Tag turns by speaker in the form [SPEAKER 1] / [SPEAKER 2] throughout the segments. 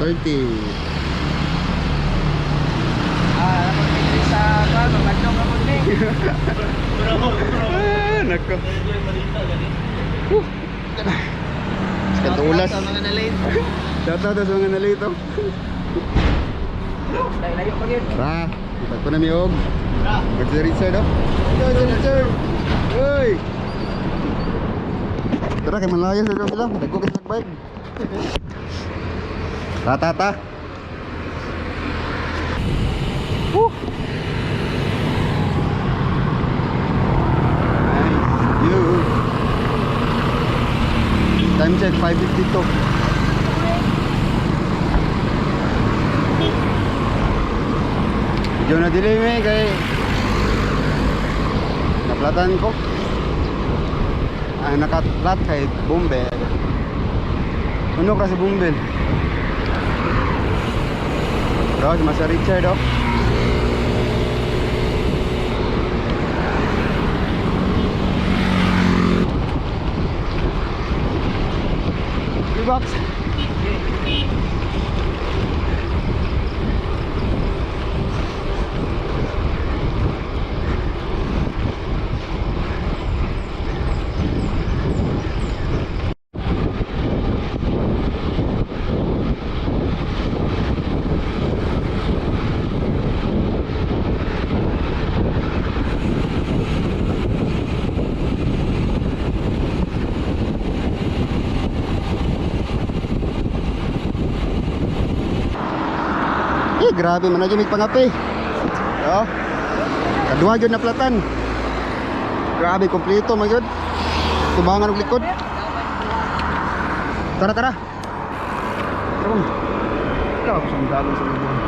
[SPEAKER 1] 6:30.
[SPEAKER 2] Ah, sa kwan, magandong ako ni.
[SPEAKER 1] Ah, nako. Whew. Katulas.
[SPEAKER 2] Sa mga na-late.
[SPEAKER 1] Shout out sa mga nalito.
[SPEAKER 2] Layo pa yun.
[SPEAKER 1] Ra, kita ko na miog. Sir Richard oh. Yo, Sir Richard. Uy. Tara kay Malaya sa sila. Dagko kay sila bike. Ta ta ta. Woo. Nice view. Time check 5:52. Medyo na delay eh kay naplatan ko. Ang nakaplat kay Bumbel. Ano ka sa Bumbel? Bro, si Master Richard oh. Box. Eh, grabe man na pangape. Oh. Kaduha gyud na platan. Grabe kompleto man gyud. Tubangan og likod. Tara, tara. Tara bang. Grabe sa dagon sa buwan.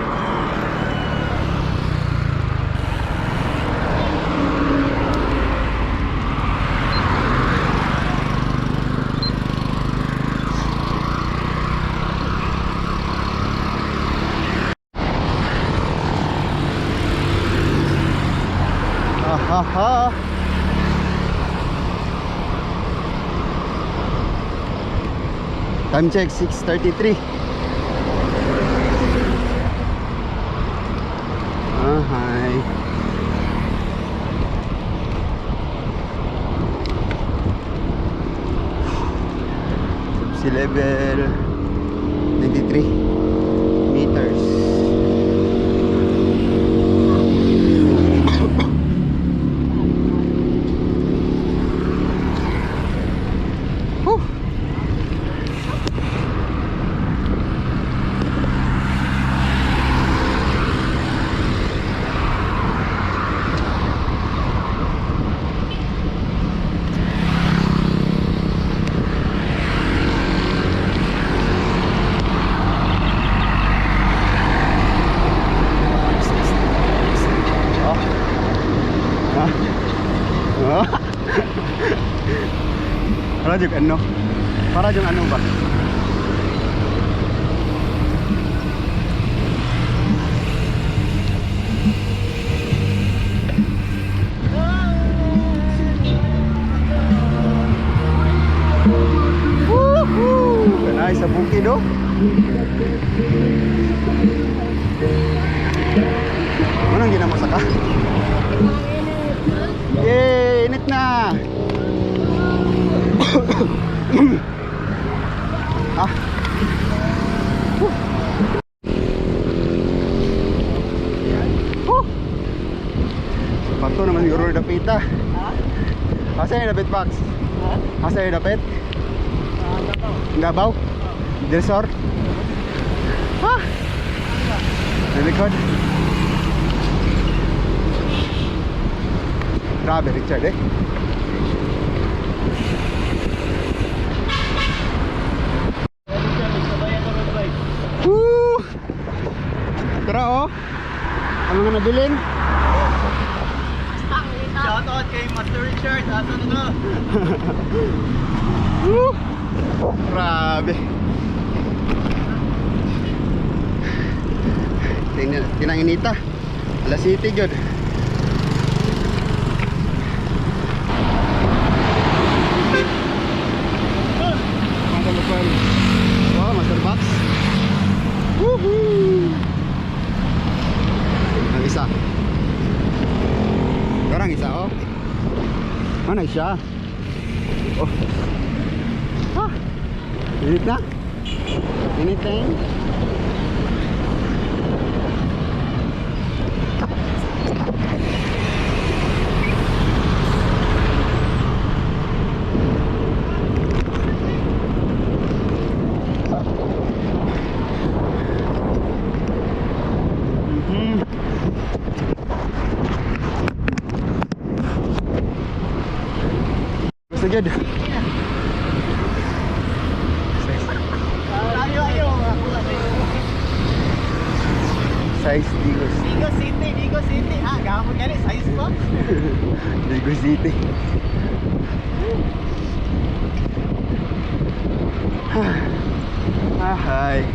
[SPEAKER 1] Ha ha. Time check 6:33. Ah, hi. Sea level 93 meters. Whew. Oh. Ha? Oh. Para yung ano? Para yung ano ba? Woohoo! Kanay sa bukid oh. Manang ginamo sa ka? Yay! Init na! Ah. Whew. Whew. Sapato naman siguro yung dapita. Asa yung dapit, Pax? Asa yung dapit? Davao? Del Sur? Ha? Nalikod. Grabe, Richard eh. Woo! Tara oh. Ano nga nabilin?
[SPEAKER 2] Shout out kay Master Richard. Asan na?
[SPEAKER 1] Woo! Grabe. Tingnan, tinanginita. Alas City gyud. Wow, Master Box. Parang isa oh. Mana siya? Oh. Ah. Init na? Anything? Basta good.
[SPEAKER 2] Ayo, ayo.
[SPEAKER 1] Size Digos.
[SPEAKER 2] Digos City, Digos City. Ah, gamon gani size ko.
[SPEAKER 1] Digos City. Ah, hi.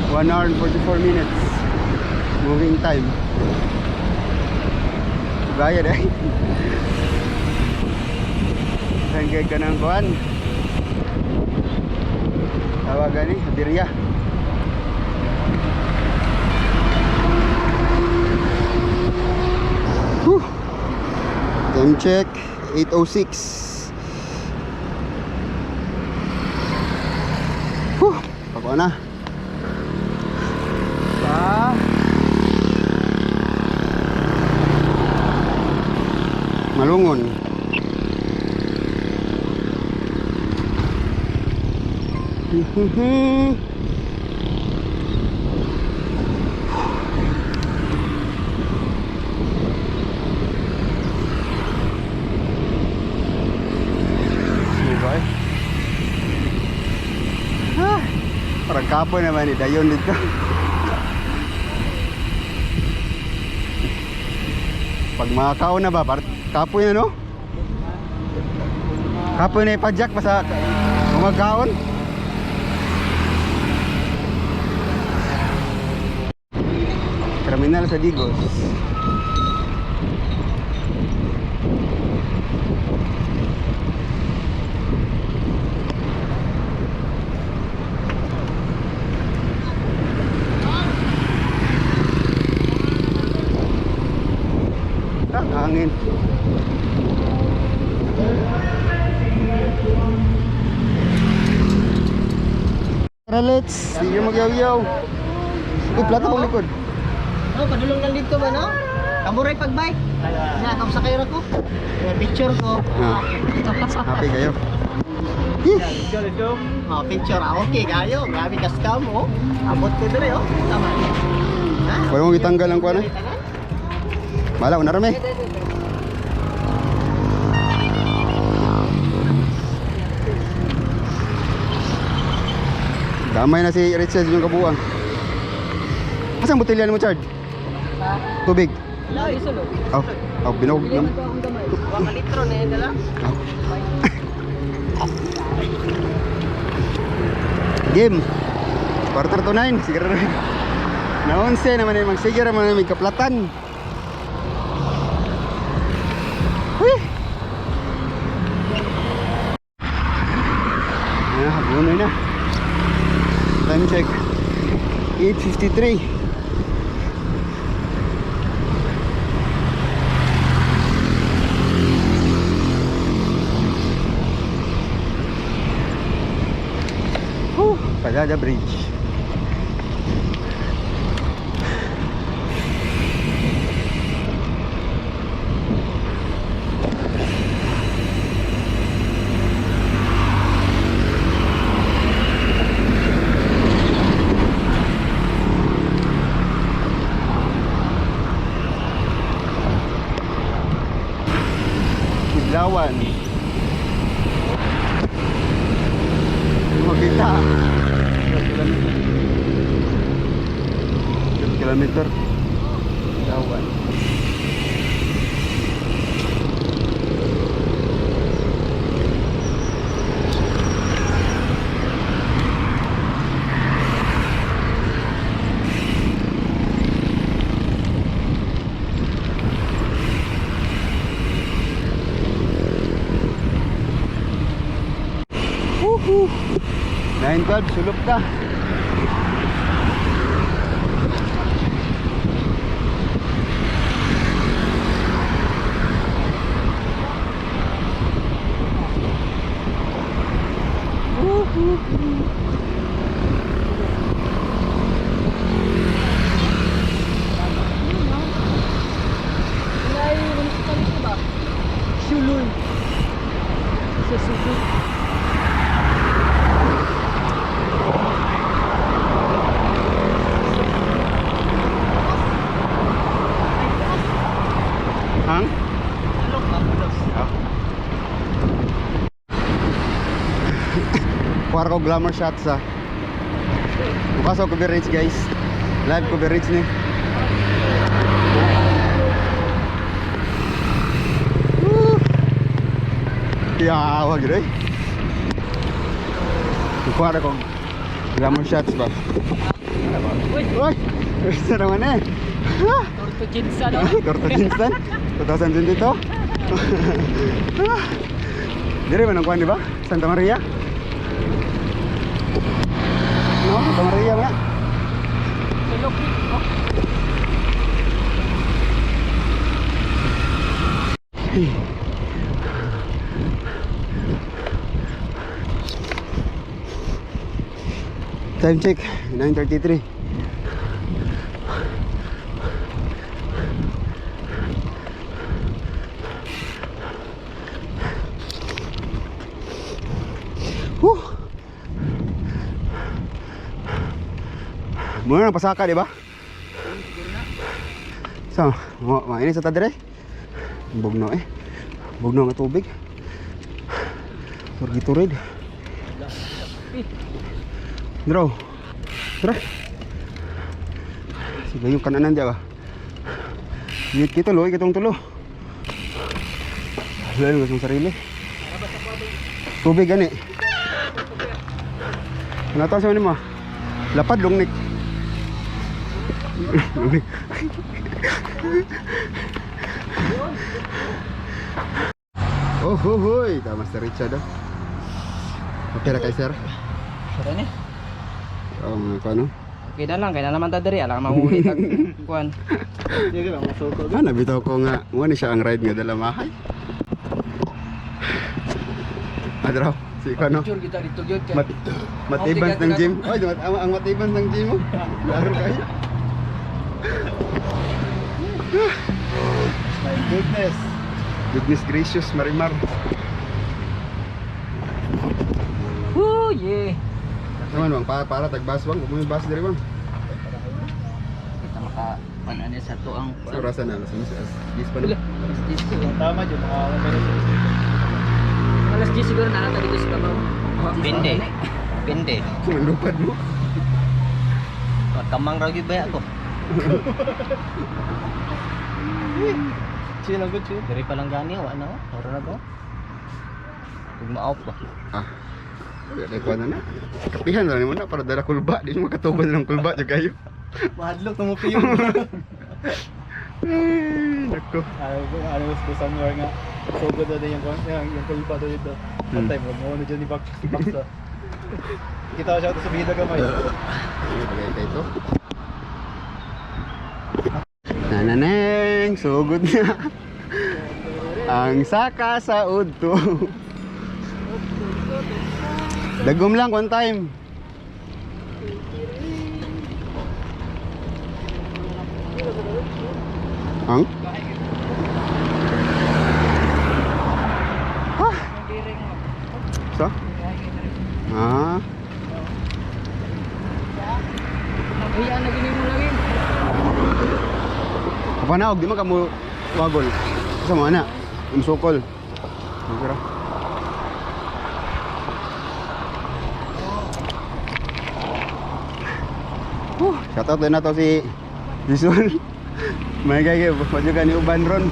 [SPEAKER 1] 1 hour and 44 minutes. Moving time. Bayad eh. Hanggang ka ng kuwan. Tawagan ni, Abiria. Whew. Time check, 8:06. Whew, pako na. Pa. Malungon. Diba eh? Ah, parang kapoy naman ni Dayon dito. Pag makakaon na ba, parang kapoy na, no? Kapoy na ipadyak pa sa umagkaon. Terminal sa Digos. Ah, hangin. Tara, let's. Sige magyaw-yaw. Uy, plato pang likod.
[SPEAKER 2] No, padulong lang dito ba no? Kamuray pagbike. Na, kam sa kayo ko. Picture ko.
[SPEAKER 1] Ah, happy kayo. Ih,
[SPEAKER 2] Picture ito. Oh, picture. Ah, okay kayo. Grabe ka scam oh. Abot ko dire oh. Tama. Ha?
[SPEAKER 1] Wala mong itanggal ang kuwan eh. Bala, una rami. Damay na si Richard yung kabuang. Asa ang botelya mo, Chard? Tubig.
[SPEAKER 2] Wala, isulo.
[SPEAKER 1] Oh, oh, binog.
[SPEAKER 2] Wa ka litro na yun dala.
[SPEAKER 1] Oh. Game. 8:45. Siguro rin. Naonse naman yung magsiguro naman yung kaplatan. Uy! Ah, habunoy na. Time check. 8:53. Whew, Padada Bridge. Kidlawan. Makita. Kilometer. Kidlawan. Woohoo! 9:12, sulop na. Kuha ko glamour shots ah. Bukas ako coverage, guys. Live coverage ni. Woo! Yawa gid eh. Kuha ko glamour shots ba.
[SPEAKER 3] Uy,
[SPEAKER 1] Uy! Gusto naman eh.
[SPEAKER 3] Torto Jinsa no?
[SPEAKER 1] Torto Kingston 2022. Dire man ang kuan, di ba? Santa Maria. No, Santa Maria ba?
[SPEAKER 3] Sulok oh.
[SPEAKER 1] Time check, 9:33. Whew. Muna nang pasaka, di ba? So, mo mainit sa tadre. Bugno eh. Bugno nga tubig. Turgi-turid. Draw. Tara. Sige yung kananan diya ba. Ngit kita loy kitong tulo. Lalo ng sarili. Tubig gani. Nata sa mo? Lapad lungnik. Lungnik. Oh, ho, hoy. Tama si Richard. Oh. Okay ra kay sir.
[SPEAKER 3] Sure ni.
[SPEAKER 1] Oh, mga kano.
[SPEAKER 3] Okay na lang, kaya na naman ta diri, alang mangulit ag kuan.
[SPEAKER 2] Hindi ka lang masuko.
[SPEAKER 1] Ah, nabitaw ko nga. Mo ni siya ang ride nga dala mahay. Adraw, si kano.
[SPEAKER 3] Picture kita dito gyud kay.
[SPEAKER 1] Matibans ng gym. Oy, ang matibans ng gym mo. Laro kayo.
[SPEAKER 2] My goodness.
[SPEAKER 1] Goodness gracious, Marimar.
[SPEAKER 3] Woo, yeah.
[SPEAKER 1] Naman bang para tagbas bang, huwag mo yung bus diri bang.
[SPEAKER 3] Kita maka kuan ani sa to ang
[SPEAKER 1] Sa orasan na alas 11, alas 10 pa na.
[SPEAKER 3] Alas 10 siguro.
[SPEAKER 2] Tama dyan, mga meron sa
[SPEAKER 3] Alas 10 siguro na nata dito sa babaw.
[SPEAKER 2] Pinde. Pinde.
[SPEAKER 1] Kung ang lupad mo.
[SPEAKER 2] Kamang raw gyud ba ako? Chill lang good chill. Diri pa lang gani wa na. Ora na ko. Ug ma-off ba.
[SPEAKER 1] Ah. Wala ko na na. Kapihan na mo na para dala kulba, di mo makatubad ng kulba jud kayo.
[SPEAKER 2] Mahadlok na mo piyo.
[SPEAKER 1] Ay, nako.
[SPEAKER 4] Ano ko somewhere nga. So good na din yung kulpa doon dito. Patay mo, mo na dyan ni Box Box ah. Kita ko siya ito sa bida gamay.
[SPEAKER 1] Ay, bagay kay ito. Nananeng, sugod na. Ang saka sa udto. Dagom lang one time. Ang? Ah. So? Ah.
[SPEAKER 3] Ay, ana gini mo lagi.
[SPEAKER 1] Kapanaog, di man ka mo wagol. Sa mo ana, ang sukol. Okay ra. Whew, shout out din na to si Jisul. May gay madyo ka ni uban ron.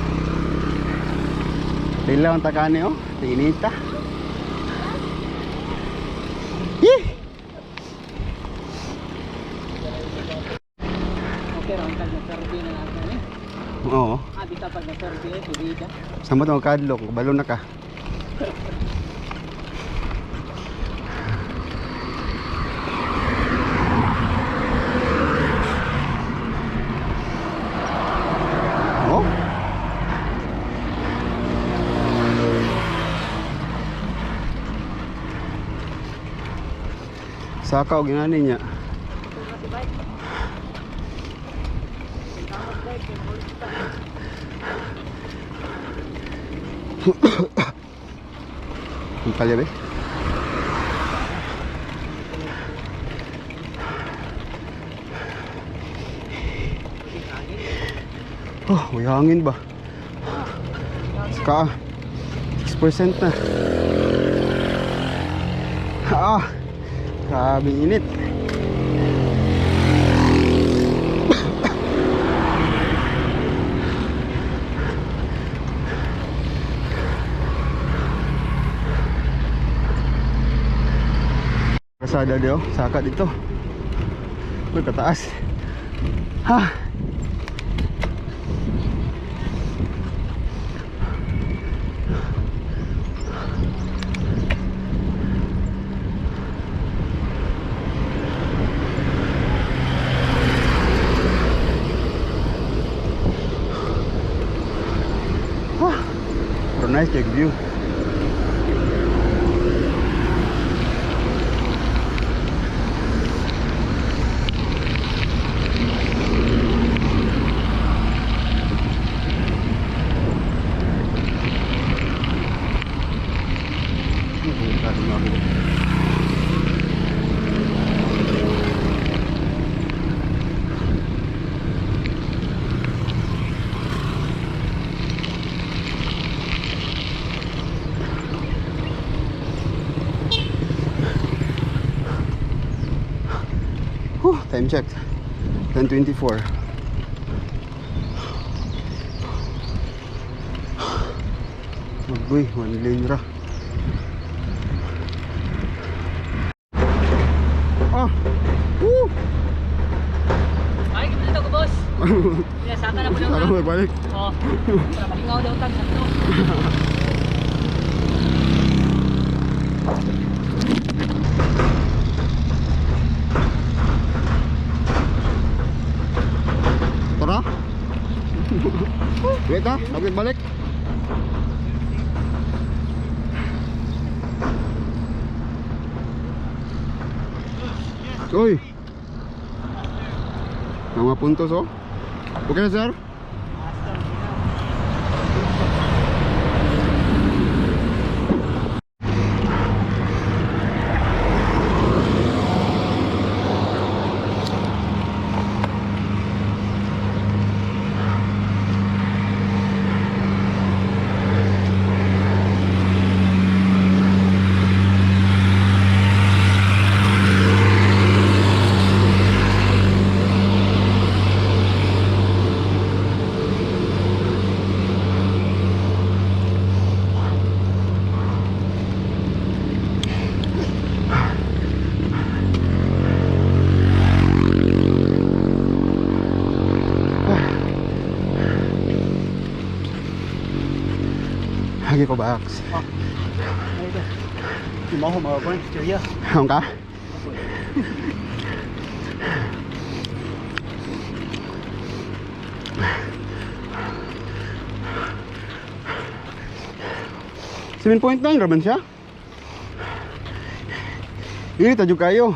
[SPEAKER 1] Tila ang takani oh, tinita. Yee!
[SPEAKER 3] Okay, ra ang tag na survey na natin eh.
[SPEAKER 1] Oo.
[SPEAKER 3] Ah, bisa pag na survey subida.
[SPEAKER 1] Samot ang kadlok, kabalo na ka. Oh. Saka og ginani niya. Ang kalya ba? Oh, may hangin ba? Saka 6% na. Ah. Grabe init. Kasada dito, saka dito. Uy, kataas. Ha. Ha. Pero nice kay view. Whew, time check. 10:24. Magoy, one lane ra. Ah. Woo!
[SPEAKER 3] Ay, kita ko, boss. Yeah, saka na po
[SPEAKER 1] Saka
[SPEAKER 3] lang.
[SPEAKER 1] magbalik.
[SPEAKER 3] Oh. Para malingaw daw tag sakto.
[SPEAKER 1] Tara. Wait ah, balik balik. Uy. Mga puntos oh. Okay na, sir? Hagi ko box.
[SPEAKER 4] Di mo ako mga kwan, istorya.
[SPEAKER 1] Ang ka? 7.9 raman siya. Ini tajuk kayo.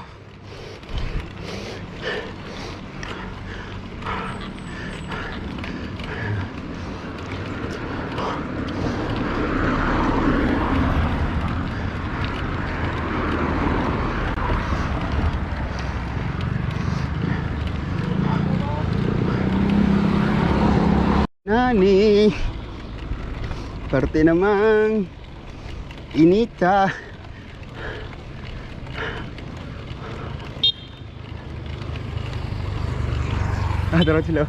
[SPEAKER 1] Nani. Parte namang inita. Ah, tara sila.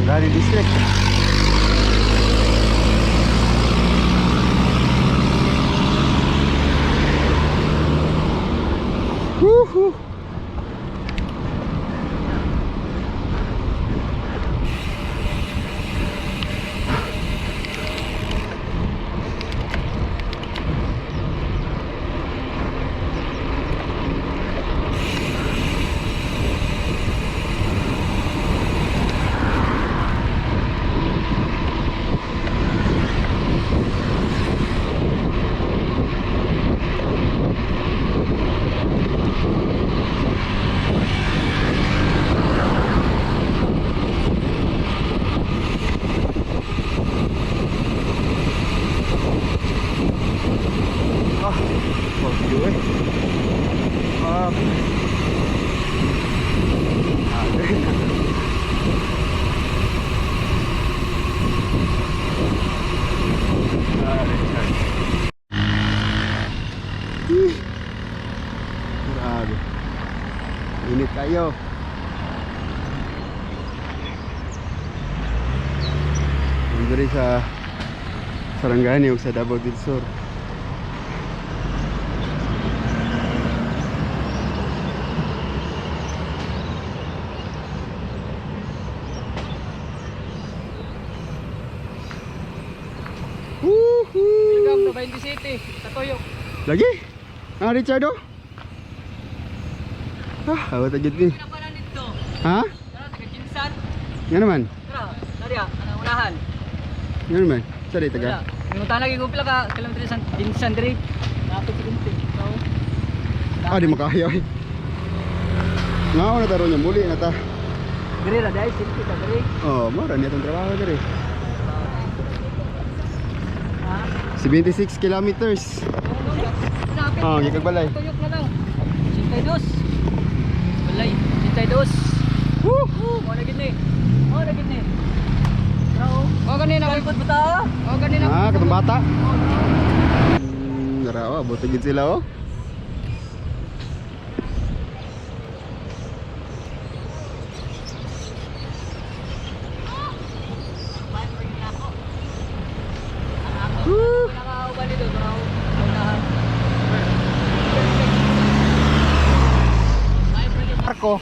[SPEAKER 1] Sarangani District. Woohoo! Grabe. Init kayo. Dito rin sa Sarangani o sa Davao del Sur. Woohoo!
[SPEAKER 3] Welcome to Bainte City. Katuyok.
[SPEAKER 1] Lagi? Ah, Richard oh? Ah, awat agad ni.
[SPEAKER 3] Ano pa na dito?
[SPEAKER 1] Ha?
[SPEAKER 3] Tara, taga Kinsan.
[SPEAKER 1] Nga naman.
[SPEAKER 3] Tara, tara, ano unahan.
[SPEAKER 1] Nga naman. Sorry, taga.
[SPEAKER 3] Yung tanag yung pila ka kilometro sa Kinsan diri. Lapit sa Kinsan. So,
[SPEAKER 1] Ah, di makaya eh. Nga na taro niya, muli na ta.
[SPEAKER 3] Diri ra dai city ka diri.
[SPEAKER 1] Oh, mura niya itong trabaho diri.
[SPEAKER 3] Ha?
[SPEAKER 1] 76 kilometers.
[SPEAKER 3] Lapit.
[SPEAKER 1] Oh, gikagbalay.
[SPEAKER 3] Tuyok na lang. 82. Balay, 82.
[SPEAKER 1] Woo!
[SPEAKER 3] Woo, mo na gid ni. Mo na gid ni. Tara oh. Mo gani na kalpot ba ta? Mo gani na.
[SPEAKER 1] Ah, katong bata. Dara oh, buti gid sila oh. Woo!
[SPEAKER 3] Nakauban dito, tara oh. Unahan.
[SPEAKER 1] Arko.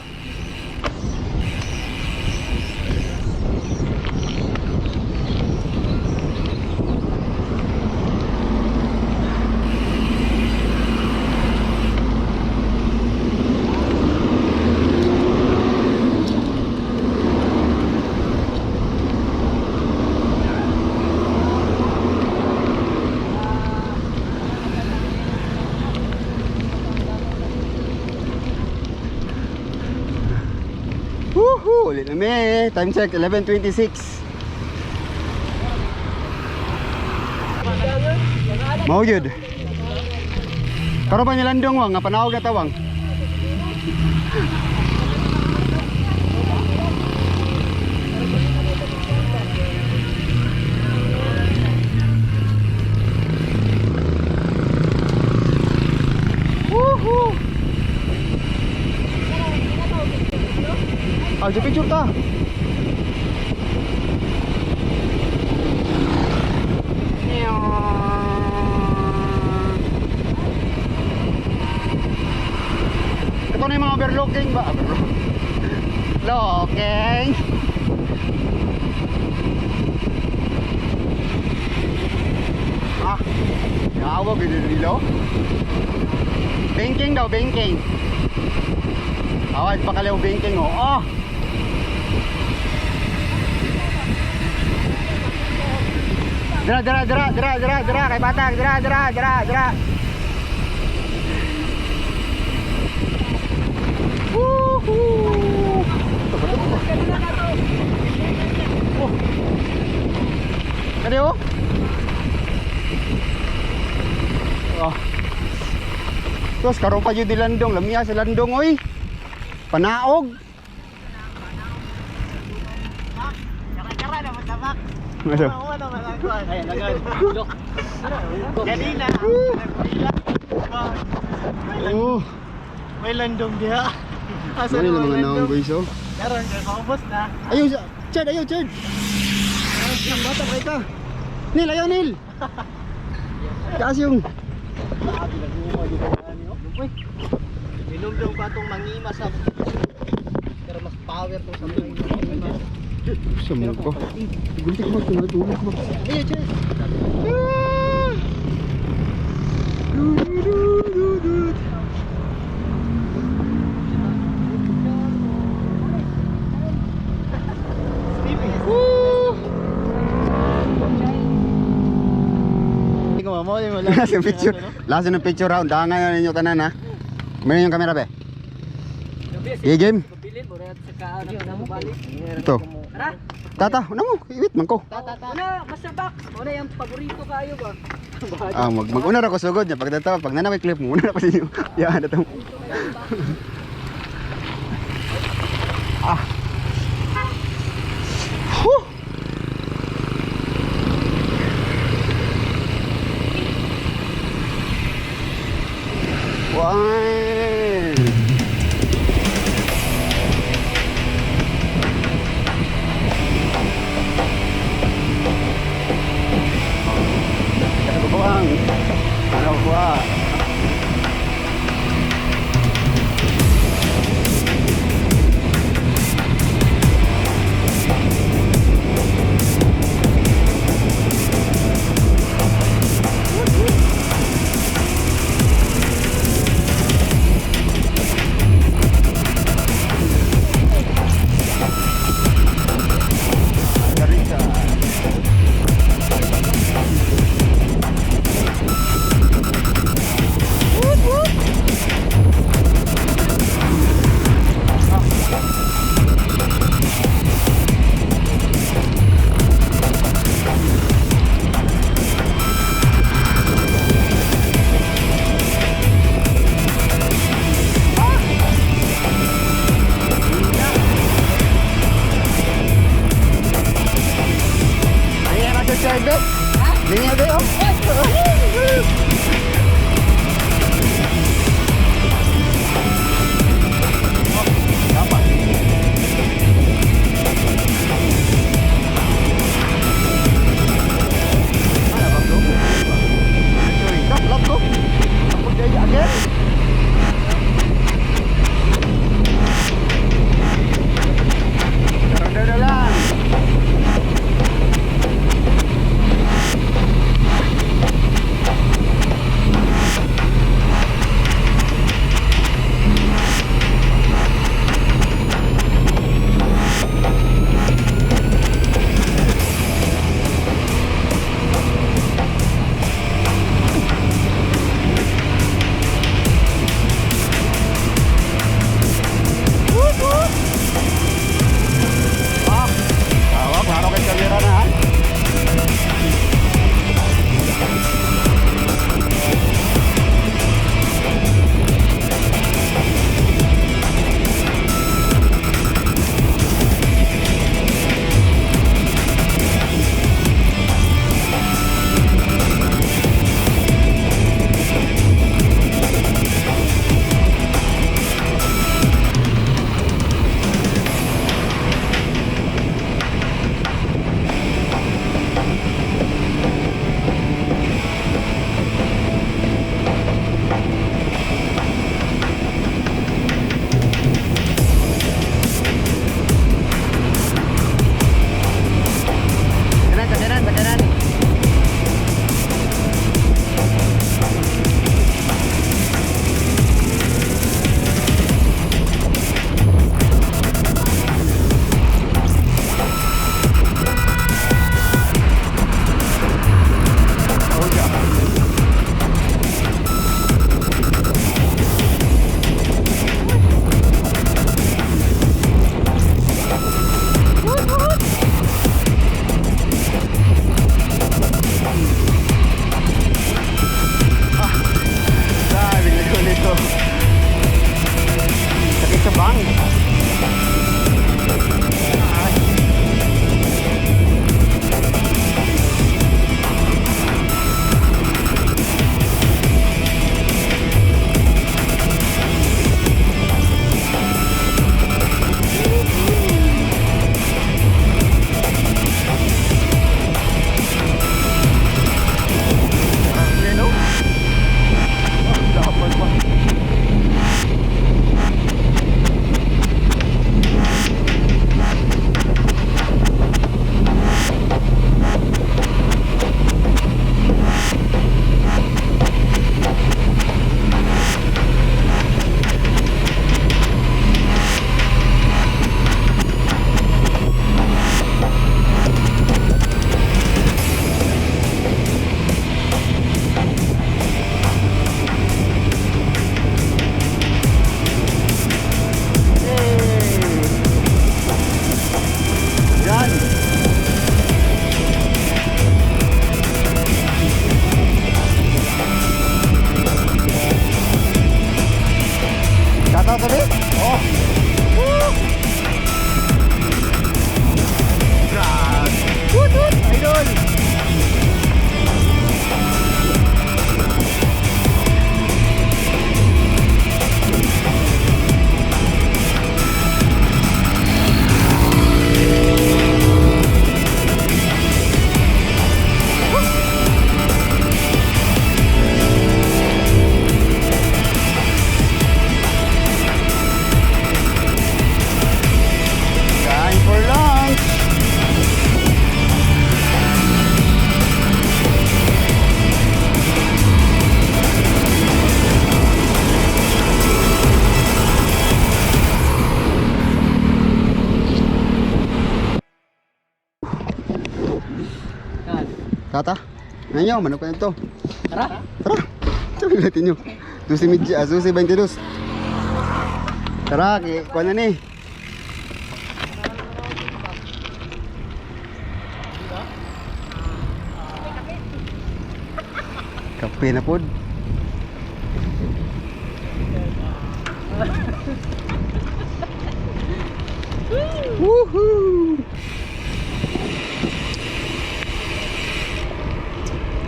[SPEAKER 1] Woohoo! Ulit na mi. Time check, 11:26. Mao gyud. Karon pa nilandong wang, nga panawag na tawang. Woohoo! Ah, di picture ta. Ito na yung mga overlooking ba? Overlooking. Looking. Ah, yawa gid dilo. Banking daw, banking. Awad pa kaliw banking oh. Ah. Dira, dira, dira, dira, dira, dira, kay batag, dira, dira, dira, dira. Woohoo! Ito ba, ito ba? Oh. Kani oh? Oh. Terus karon pa jud di landong, lamia sa landong oy. Panaog.
[SPEAKER 2] Kara-kara naman tabak.
[SPEAKER 1] Ano?
[SPEAKER 2] Oo naman ang kuwan. Ayan, agad. Ganina.
[SPEAKER 1] Oh,
[SPEAKER 2] May landong diha. Asa
[SPEAKER 1] ano
[SPEAKER 2] na
[SPEAKER 1] yung mga
[SPEAKER 2] may
[SPEAKER 1] naong
[SPEAKER 2] landong?
[SPEAKER 1] boys oh.
[SPEAKER 2] Karon kay maubos na.
[SPEAKER 1] Ayaw, Chad, ayaw, Chad. Ang bata, kay ka. Nil, ayaw, Nil. Taas yung...
[SPEAKER 2] Grabe na gumo dito ani oh. Uy. Minumdum pa tong mangima sa pero mas power tong sa mga mangima.
[SPEAKER 1] Sa mo ko. Guntik mo, tulog mo.
[SPEAKER 2] Ayun, cheers.
[SPEAKER 1] Ah! Du, du, du, du, du. Woo!
[SPEAKER 2] Hindi ko mamo, mo lang.
[SPEAKER 1] Last yung picture. Last yung picture round. Dangan na ninyo tanan ha. Meron yung camera be. Okay, game.
[SPEAKER 3] Pabilin mo sa kaan na balik.
[SPEAKER 1] Ito.
[SPEAKER 3] Tara.
[SPEAKER 1] Tata, una mo. Iwit man ko.
[SPEAKER 2] Ta ta ta.
[SPEAKER 3] Una, basta box. Una yung paborito kayo ba?
[SPEAKER 1] Ah, mag una ra ko sugod niya pagdatawa pag nanaway clip mo una ra ko sa inyo. Yan na to. Ah. Huh. Buang. Buang. Ano ba? Tata. Nanyo, manok na ito.
[SPEAKER 3] Tara.
[SPEAKER 1] Tara. Sabi natin nyo. Susi medya, susi 22. Tara, kuha na ni. Kape na pod. Woohoo!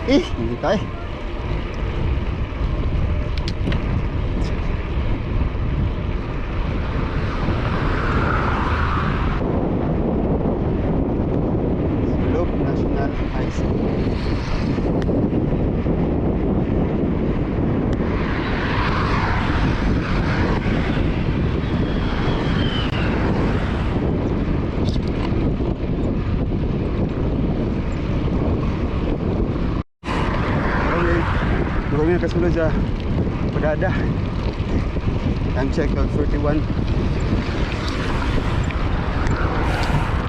[SPEAKER 1] Eh, hindi tayo. Sulog National High School. Okay. Kami nakasulod sa Pagada. Time check, 12:41.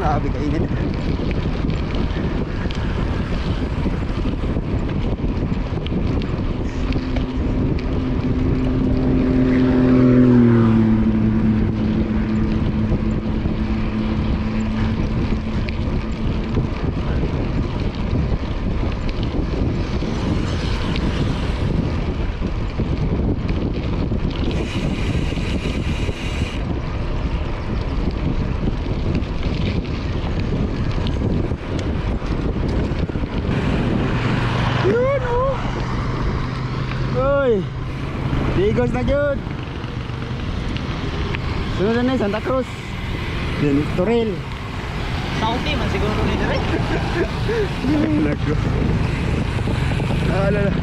[SPEAKER 1] Grabe kainit. Yun oh. Uy. Digos na jud. Sunod na ni Santa Cruz. Then Toril.
[SPEAKER 2] Saudi man siguro ni dire.
[SPEAKER 1] Nako. Ah, la, la.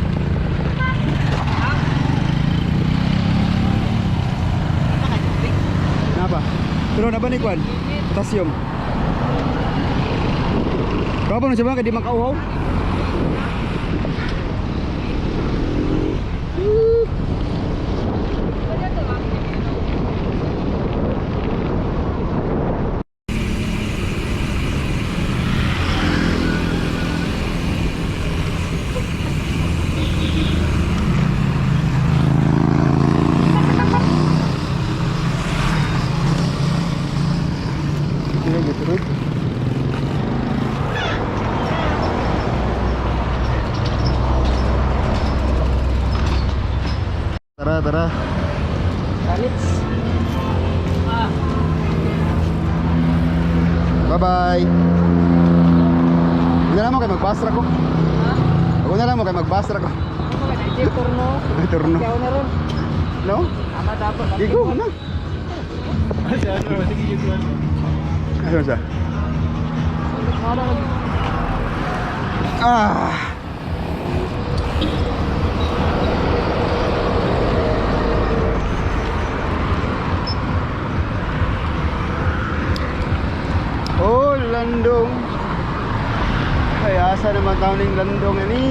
[SPEAKER 1] Napa? Pero na ba ni Kwan? Potassium. Kapa na siya ba? Kaya di makauhaw? Hindi na gitu. Tara, tara.
[SPEAKER 3] Kalits. Ah.
[SPEAKER 1] Bye-bye. Ako na lang mo kay magbasra ko.
[SPEAKER 3] Ha?
[SPEAKER 1] Ako na lang mo kay magbasra ko.
[SPEAKER 3] Ako ka na turno.
[SPEAKER 1] Ay, turno.
[SPEAKER 3] Ikaw na ron.
[SPEAKER 1] No?
[SPEAKER 3] Tama dapat.
[SPEAKER 1] Gigo na.
[SPEAKER 4] Kasi ano, sige yung ano.
[SPEAKER 1] Ano siya? Ah. Oh, landong. Ay, asa naman taon ng landong ini?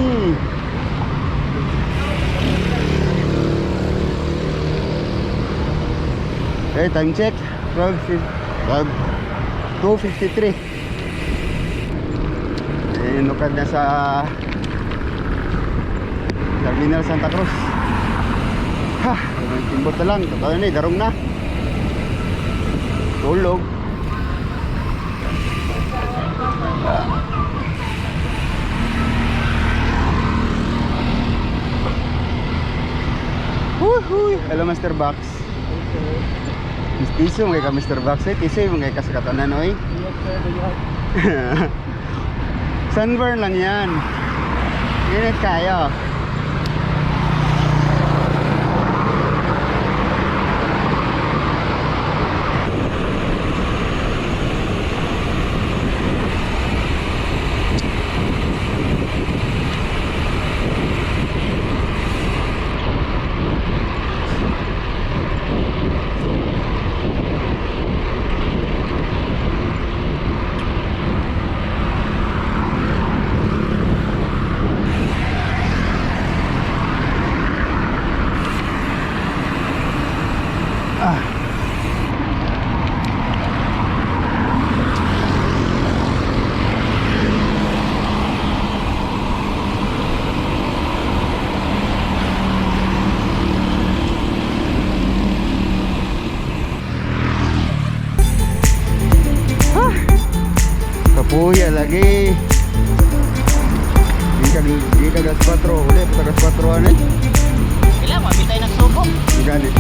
[SPEAKER 1] Okay, time check. 12, 2:53. Eh, nukad na sa Terminal Santa Cruz. Ha, timbot na lang. Totoo na eh, darong na. Tulog. Ah. Woohoo! Hello, Mr. Box. Mistiso, mga ka Mr. Box eh. Tiso, mga ka sa katanan, oy. Sunburn lang yan. Init kayo. Kapuya lagi. Di ka gas 4, uli pa gas 4 ani.
[SPEAKER 2] Kailangan, mabitay nagsubok.
[SPEAKER 1] Gani.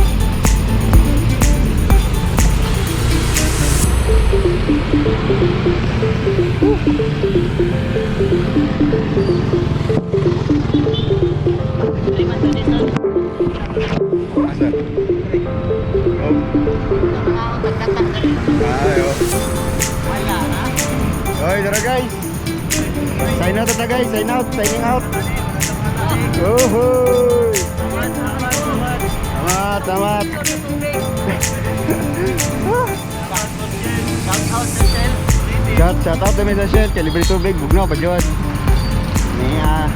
[SPEAKER 1] Asa? Oh. Ayo.
[SPEAKER 2] Wala na.
[SPEAKER 1] Oy, tara guys. Sign out na guys, sign out, signing out. Uhuy. Salamat, salamat.
[SPEAKER 2] Shout out sa Shell.
[SPEAKER 1] Shout out namin sa Shell, kay libre tubig, bugnaw pa dyan. Niya.